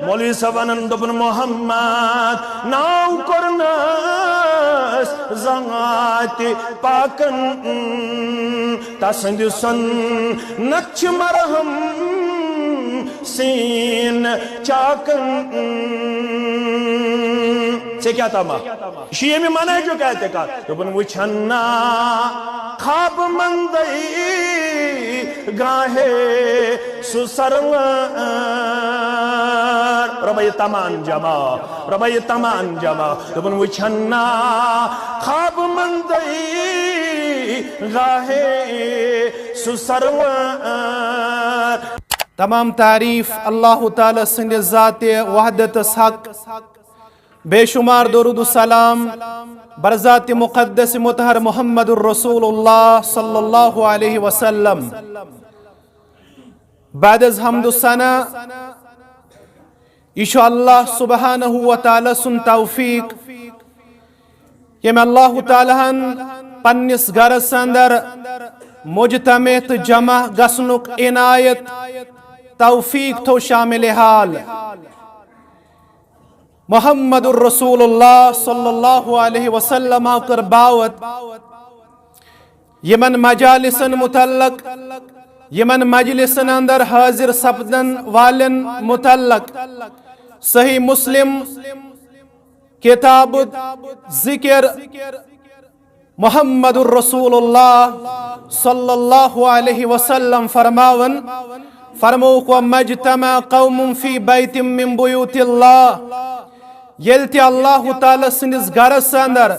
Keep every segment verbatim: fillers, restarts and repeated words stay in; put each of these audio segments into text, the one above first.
مولوی صٲب ونان، دوٚپُن، محمد ناو کوٚرنس زانٛہہ تہِ پاکن، تسٕنٛدِ سُنت چھِ مرہم سین چاکن۔ ژےٚ کیٛاہ تما؟ یہِ چھُ ییٚمہِ منہجُک اعتقاد۔ دوٚپُن، وٕچھن نا خواب مندے گاہے سُہ سرور۔ رۄبا، یہِ تمان جمع، رۄبا، یہِ تمان جمع۔ دوٚپُن، وٕچھن نا خواب مندے گاہے سُہ سرور۔ تمام تعریف اللہ تعالیٰ سٕنٛدِ ذاتِ وحدتس حق۔ بے شمار درود و سلام بر ذاتِ مقدس مطہر محمد الرسول اللہ صلی اللہ علیہ وسلم۔ بعد از حمد و ثنا، یہِ چھُ اللہ سبحانہ و تعالیٰ سُنٛد توفیق، ییٚمۍ اللہ تعالیٰ ہن پننِس گرس اندر مجتمع تہٕ جمع گژھنُک عنایت توفیق تھوٚو شامل حال۔ محمد الرسول اللہ صلی اللہ علیہ وسلم کٔر باوت یمن مجالسن متعلق، یمن مجلسن اندر حاضر سپدن والن متعلق۔ صحیح مسلم، کتاب الذکر، محمد الرسول اللہ صلی اللہ علیہ وسلم فرماون، فرموک، "وما اجتمع قوم فی بیت من بیوت اللہ"، ییٚلہِ تہِ اللہ تعالیٰ سٕنٛدِس گرس اندر،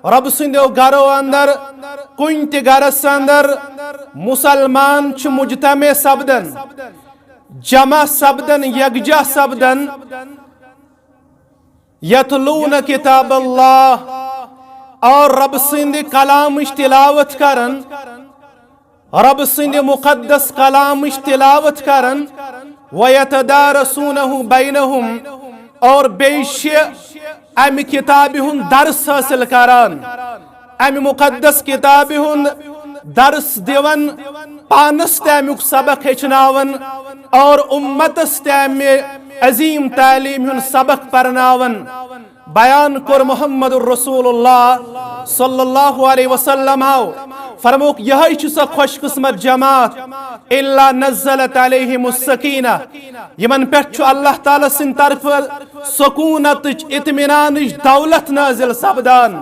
رۄب سٕنٛدیو گرو اندر، کُنہِ تہِ گرس اندر مسلمان چھِ مجتمع سپدن، جمع سپدن، یکجاہ سپدن، یتلون کتاب اللہ، اور رب سٕنٛدِ کلامٕچ تلاوت کرن، رب سٕنٛدِ مقدس کلامٕچ تلاوت کرن، ویتدارسونہ بینہم، اور بیٚیہِ چھِ امہِ کتابہِ ہُنٛد درس حٲصِل کران، امہِ مقدس کتابہِ ہُنٛد درس دِوان، پانس تہِ امیُک سبق ہیٚچھناوان اور امتس تہِ امہِ عظیم تعلیمہِ ہُنٛد سبق پرناوان۔ بیان کوٚر محمد الرسول اللہ صلی اللہ علیہ وسلم ہو، فرموک، یہے چھِ سۄ خوش قسمت جماعت، الا نزلت علیہم السکینہ، یمن پٮ۪ٹھ چھُ اللہ تعالیٰ سٕنٛدِ طرفہٕ سکوٗنتٕچ، اطمینانٕچ دولت نازل سپدان۔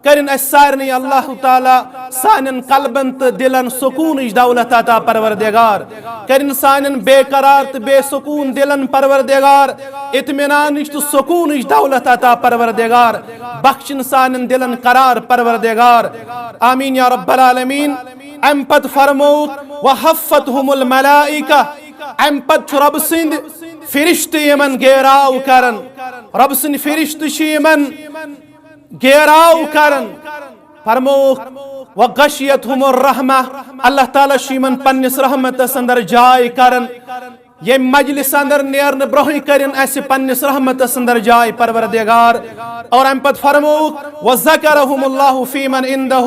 کٔرِن اسہِ سارنٕے اللہ تعالیٰ سانٮ۪ن قلبن تہٕ دلن سکوٗنٕچ دولت عطا پروردگار۔ کٔرِن سانٮ۪ن بے قرار تہٕ بے سکوٗن دلن پروردگار اطمینانٕچ تہٕ سکوٗنٕچ دولت عطا پروردگار۔ بخشِن سانٮ۪ن دلن قرار پروردگار۔ آمین یا رب العالمین۔ امہِ پتہٕ فرمووُکھ، "وحفتہم الملائکہ"، امہِ پتہٕ چھُ رۄب سٕنٛدۍ فرشتہٕ یِمن گیراو کران۔ رۄب سٕنٛدۍ فرشتہٕ چھِ یِمن گیراو کران۔ فرمووُکھ، "وغشیتہم الرحمہ"، اللہ تعالیٰ چھُ یِمن پننِس رحمتس اندر جاے کران۔ ییٚمہِ مجلس اندر نیرنہٕ برونٛہٕے کٔرِن اسہِ پننِس رحمتس اندر جاے پروردگار۔ اور امہِ پتہٕ فرمووُکھ، "وذکرہم اللہ فیمن عندہ"،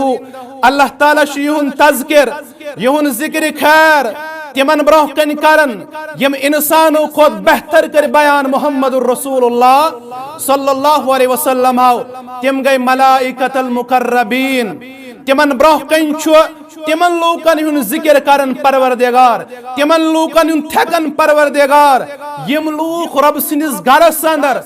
اللہ تعالیٰ چھُ یِہُنٛد تذکر، یِہُنٛد ذکر خیر تِمن برونٛہہ کنہِ کران، یِم انسانو کھۄتہٕ بہتر کٔرۍ بیان محمد الرسول اللہ صلی اللہ علیہ وسلم ہو۔ تِم گٔے ملائکۃ المقربین۔ تِمن برونٛہہ کنہِ چھُ تِمن لوٗکن ہُنٛد ذکر کران پروردگار، تِمن لوٗکن ہُنٛد تھٮ۪کان پروردگار، یِم لوٗکھ رۄب سٕنٛدِس گرس اندر،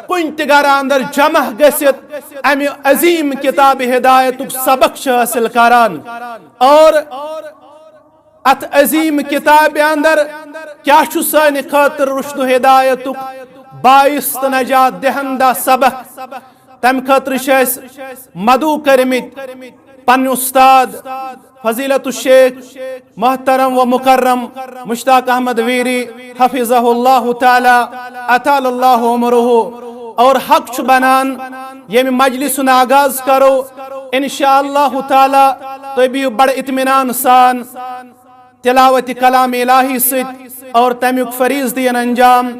کُنہِ تہِ گرٕ اندر جمع گٔژھِتھ امہِ عظیم کتاب ہدایتُک سبق چھِ حٲصِل کران۔ اور اتھ عظیم کتابہِ اندر کیٛاہ چھُ سانہِ خٲطرٕ رشد و ہدایتُک باعث تہٕ نجات دہندہ سبق؟ تمہِ خٲطرٕ چھِ اسہِ مدعو کٔرمٕتۍ پننہِ استاد فضیلت الشیخ محترم و مکرم مشتاق احمد ویری حفظہ اللہ تعالیٰ اطال اللہ عمرہ۔ اور حق چھُ بنان ییٚمہِ مجلس ہُنٛد آغاز کرو، انشاء اللہ تعالیٰ تُہۍ بِہِو بڑٕ اطمینان سان تلاوت کلام الہی سۭتۍ اور تمیُک فریض دِین انجام۔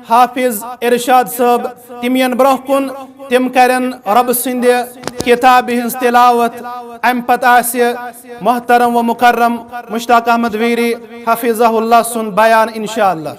حافظ ارشاد صٲب تِم یِن برونٛہہ کُن، تِم کرن رۄب سٕنٛدِ کتابہِ ہٕنٛز تلاوت۔ امہِ پتہٕ آسہِ محترم و مکرم مشتاق احمد ویری حفظہ اللہ سُنٛد بیان انشاءاللہ۔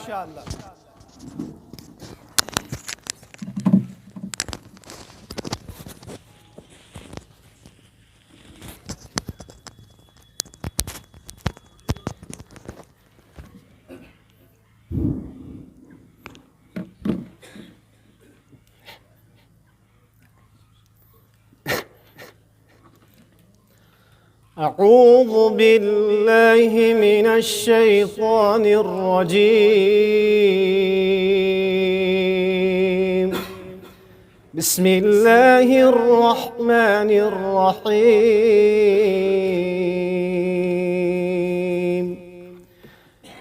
أعوذ بالله من الشيطان الرجيم. بسم الله الرحمن الرحيم.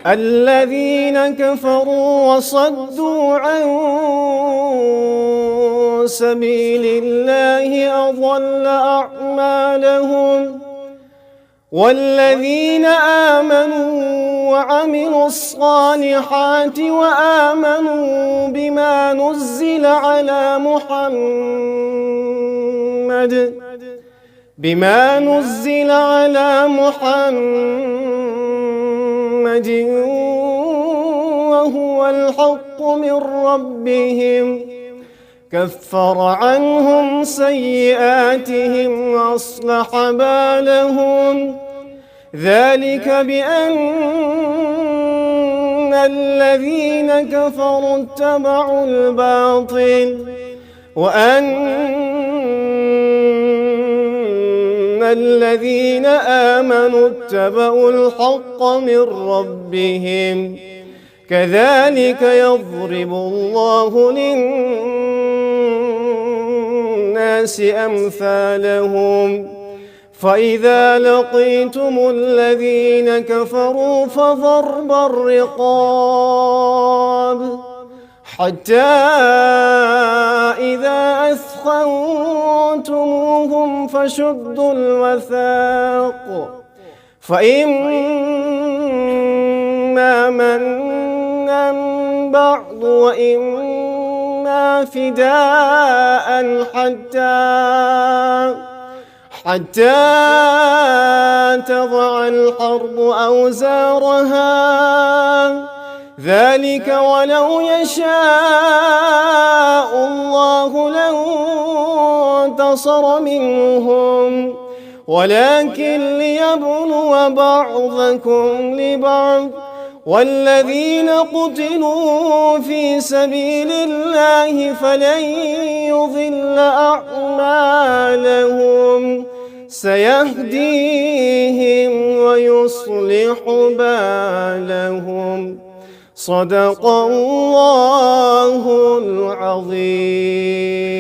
الذين كفروا وصدوا عن سبيل الله أضل أعمالهم. والذين آمنوا وعملوا الصالحات وآمنوا بما نزل على محمد، بما نزل على محمد وهو الحق من ربهم، كفر عنهم سيئاتهم وأصلح بالهم. ذلك بأن الذين كفروا اتبعوا الباطل وأن الذين آمنوا اتبعوا الحق من ربهم. كذلك يضرب الله للناس أمثالهم. فإذا لقيتم الذين كفروا فضرب الرقاب حتى إذا أثخنتموهم فشدوا الوثاق، فإما منا بعد وإما فداء حتى حتى تضع الحرب أوزارها. ذلك ولو يشاء الله لانتصر منهم ولكن ليبلو بعضكم لبعض، والذين قتلوا في سبيل الله فلن يضل أعمالهم، سيهديهم ويصلح بالهم. صدق الله العظيم.